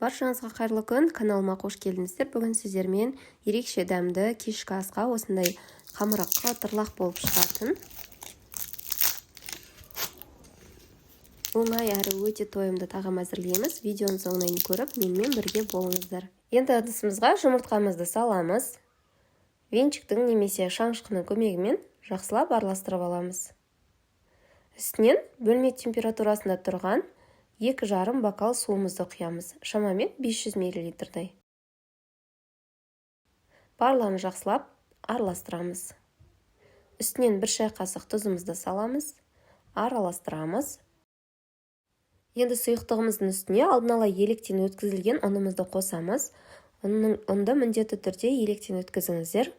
Баршаңызға қайырлы күн, каналыма қош келдіңіздер. Бүгін сіздермен ерекше дәмді кешкі асқа осындай қамыры қытырлақ болып шығатын оңай әрі өте тойымды тағам әзірлейміз. Видеоның соңына дейін көріп, менімен бірге болыңыздар. Енді ыдысымызға жұмыртқамызды саламыз. Венчиктің немесе шанышқының көмегімен жақсылап араластырып аламыз. Үстінен бөлме температурасында тұрған 2,5 бокал суымызды құямыз, шамамен 500 миллилитрдей. Барлығын жақсылап араластырамыз. Үстінен 1 шай қасық тұзымызды саламыз, араластырамыз. Енді сұйықтығымыздың үстіне алдын ала електен өткізілген ұнымызды қосамыз. Ұнды міндетті түрде електен өткізіңіздер.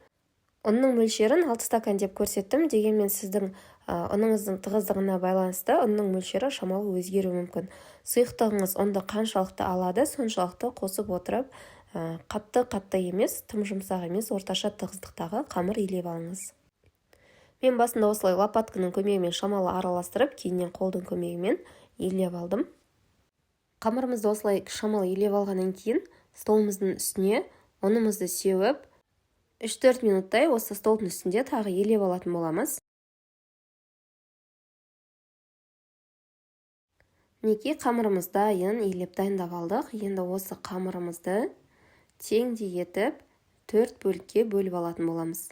Ұнның мөлшерін 6 стакан деп көрсеттім, дегенмен сіздің ұныңыздың тығыздығына байланысты ұнның мөлшері шамалы өзгеруі мүмкін. Сұйықтығыңыз ұнды қаншалықты алады, соншалықты қосып отырып, қатты-қатты емес, тым жұмсақ емес, орташа тығыздықтағы қамыр илеп алыңыз. Мен басында осылай лопатканың көмегімен шамалы араластырып, кейіннен қолдың көмегімен илеп алдым. Қамырымызды осылай шамалы илеп алғаннан кейін столымыздың үстіне ұнымызды сеуіп, 3-4 минуттай осы столдың үстінде тағы елеп алатын боламыз. Мінекей қамырымыз дайын, елеп дайындап алдық. Енді осы қамырымызды теңдей етіп 4 бөлікке бөліп алатын боламыз.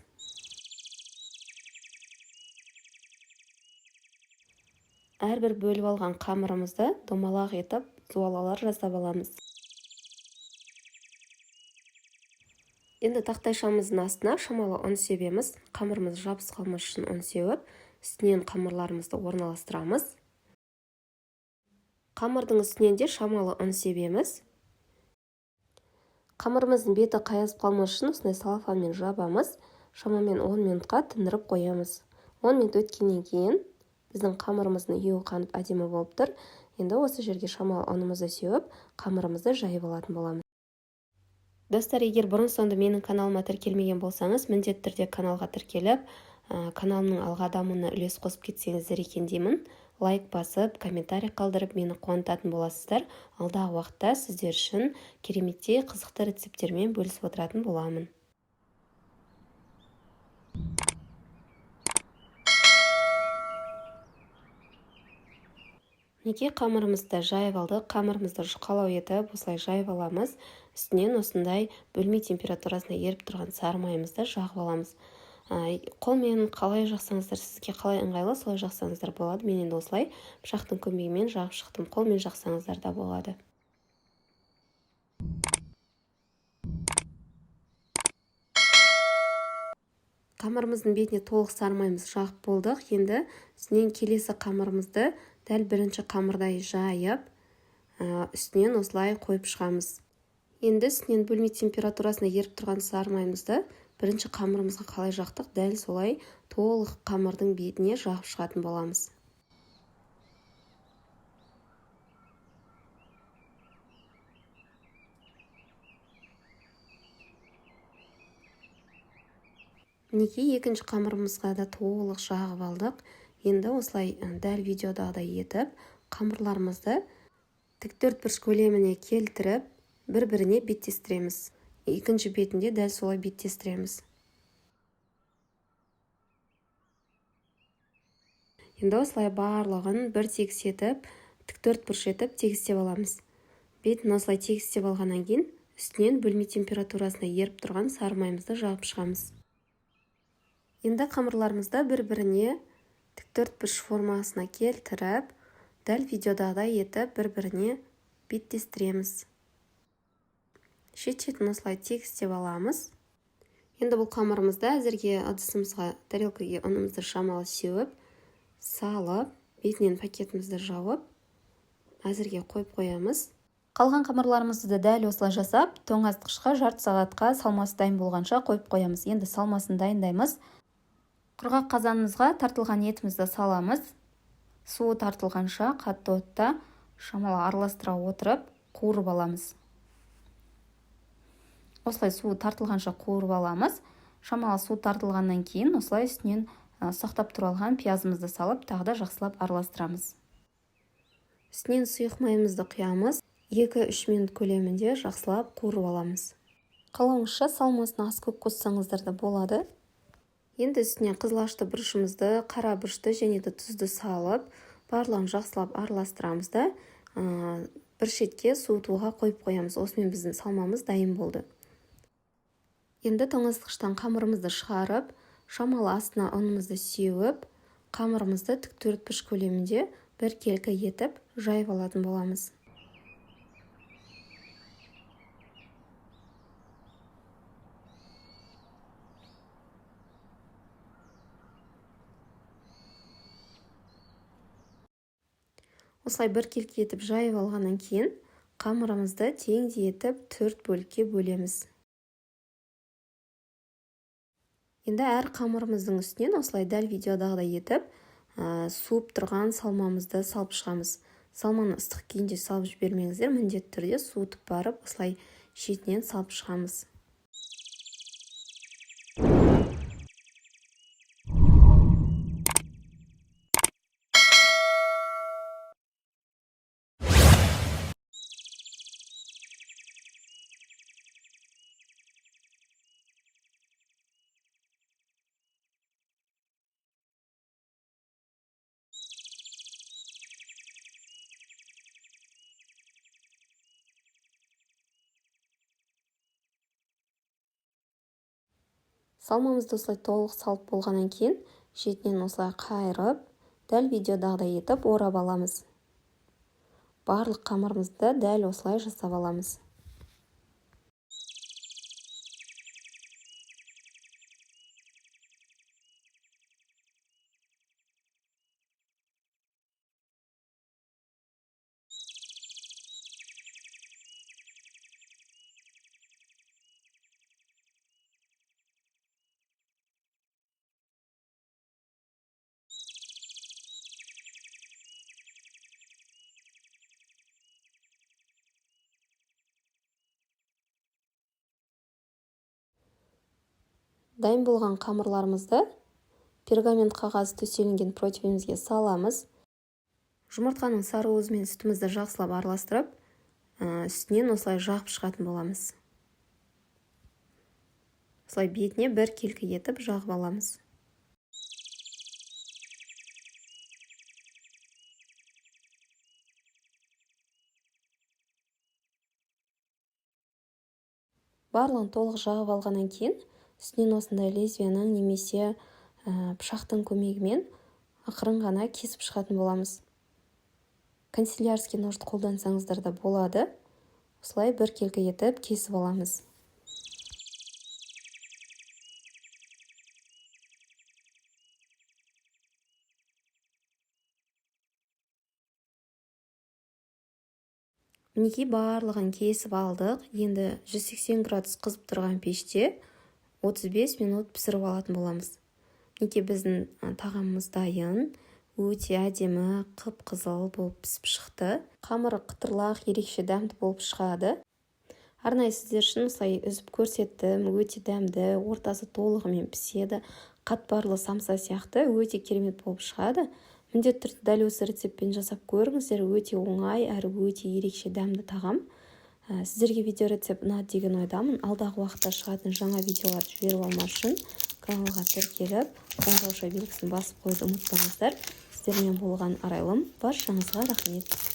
Әрбір бөліп алған қамырымызды домалақ етіп зуалалар жасап аламыз. Енді тақтайшамыздың астына шамалы ұн себеміз. Қамырымыз жабысып қалмас үшін ұн сеуіп, үстінен қамырларымызды орналастырамыз. Қамырдың үстінен де шамалы ұн себеміз. Қамырымыздың беті қаязып қалмас үшін осындай салафанмен жабамыз. Шамамен 10 минутқа тындырып қоямыз. 10 минут өткеннен кейін біздің қамырымыздың иі қанып әдемі болып тұр. Енді осы жерге шамалы ұнымызды сеуіп, қамырымызды жайып алатын боламыз. Достар, егер бұрын соңды менің каналыма тіркелмеген болсаңыз, міндетті түрде каналға тіркеліп, каналымның алға дамуына үлес қосып кетсеңіздер екен деймін. Лайк басып, комментарий қалдырып, мені қуантатын боласыздар. Алдағы уақытта сіздер үшін кереметтей қызықты рецепттермен бөлісіп отыратын боламын. Мінекей қамырымызды жайып алдық. Қамырымызды жұқалау етіп, осылай жайып аламыз. Үстінен осындай бөлме температурасында еріп тұрған сары майымызды жағып аламыз. Қолмен қалай жақсаңыздар, сізге қалай ыңғайлы, солай жақсаңыздар болады. Мен енді осылай пышақтың көмегімен жағып шықтым. Қолмен жақсаңыздар да болады. Қамырымыздың бетіне толық сары майымызды жағып болдық. Енді үстінен келесі қамырымызды дәл бірінші қамырдай жайып, үстінен осылай қойып шығамыз. Енді үстінен бөлме температурасында еріп тұрған сары майымызды бірінші қамырымызға қалай жақтық, дәл солай толық қамырдың бетіне жағып шығатын боламыз. Мінекей екінші қамырымызға да толық жағып алдық. Енді осылай дәл видеодағыдай етіп қамырларымызды тік төрт бұрыш көлеміне келтіріп, бір-біріне беттестіреміз. Екінші бетінде дәл солай беттестіреміз. Енді осылай барлығын бір тегіс етіп, тік төрт бұрыш етіп тегістеп аламыз. Бетін осылай тегістеп алғаннан кейін үстінен бөлме температурасында еріп тұрған сары майымызды жағып шығамыз. Енді қамырларымызды бір-біріне тік төрт бұрыш формасына келтіріп, дәл видеодағыдай етіп бір-біріне беттестіреміз. Шет-шетін осылай тегістеп аламыз. Енді бұл қамырымызды әзірге ыдысымызға, тарелкаге ұнымызды шамалы сеуіп, салып, бетінен пакетімізді жауып, әзірге қойып қоямыз. Қалған қамырларымызды да дәл осылай жасап, тоңазытқышқа жарты сағатқа салмасы дайын болғанша қойып қоямыз. Енді салмасын дайындаймыз. Құрғақ қазанымызға тартылған етімізді саламыз. Суы тартылғанша қатты отта шамалы араластыра отырып қуырып аламыз. Осылай суы тартылғанша қуырып аламыз. Шамалы су тартылғаннан кейін осылай үстінен ұсақтап туралған пиязымызды салып, тағы да жақсылап араластырамыз. Үстінен сұйық майымызды құямыз. 2-3 минут көлемінде жақсылап қуырып аламыз. Қалауыңызша салмасына ас көп қоссаңыздар да болады. Енді үстіне қызыл ашты бұрышымызды, қара бұрышты және де тұзды салып, барлығын жақсылап араластырамыз да, бір шетке суытуға қойып қоямыз. Осымен біздің салмамыз дайын болды. Енді тоңазытқыштан қамырымызды шығарып, шамалы астына ұнымызды сеуіп, қамырымызды тік төртбұрыш көлемінде біркелкі етіп жайып алатын боламыз. Осылай біркелкі етіп жайып алғаннан кейін қамырымызды теңдей етіп 4 бөлікке бөлеміз. Енді әр қамырымыздың үстінен осылай дәл видеодағыдай етіп, суып тұрған салмамызды салып шығамыз. Салманы ыстық күйінде салып жібермеңіздер, міндетті түрде суытып барып осылай шетінен салып шығамыз. Салмамызды осылай толық салып болғаннан кейін шетінен осылай қайырып, дәл видеодағыдай етіп орап аламыз. Барлық қамырымызды дәл осылай жасап аламыз. Дайын болған қамырларымызды пергамент қағаз төселінген противенімізге саламыз. Жұмыртқаның сары уызы мен сүтімізді жақсылап араластырып, үстінен осылай жағып шығатын боламыз. Осылай бетіне біркелкі етіп жағып аламыз. Барлығын толық жағып алғаннан кейін үстінен осындай лезвияның немесе пышақтың көмегімен ақырын ғана кесіп шығатын боламыз. Канцелярский ножды қолдансаңыздар да болады. Осылай біркелкі етіп кесіп аламыз. Мінекей барлығын кесіп алдық. Енді 180 градус қызып тұрған пеште 35 минут пісіріп алатын боламыз. Мінекей біздің тағамымыз дайын. Өте әдемі, қып-қызыл болып пісіп шықты. Қамыры қытырлақ, ерекше дәмді болып шығады. Арнайы сіздер үшін осылай үзіп көрсеттім. Өте дәмді, ортасы толығымен піседі. Қатпарлы самса сияқты өте керемет болып шығады. Міндетті түрде дәл осы рецептпен жасап көріңіздер. Өте оңай, әрі өте ерекше дәмді тағам. Сіздерге видео рецепт ұнады деген ойдамын. Алдағы уақытта шығатын жаңа видеоларды жіберіп алмас үшін каналға тіркеліп, қоңырауша белгісін басып қоюды ұмытпаңыздар. Сіздермен болған Арайлым, баршаңызға рахмет.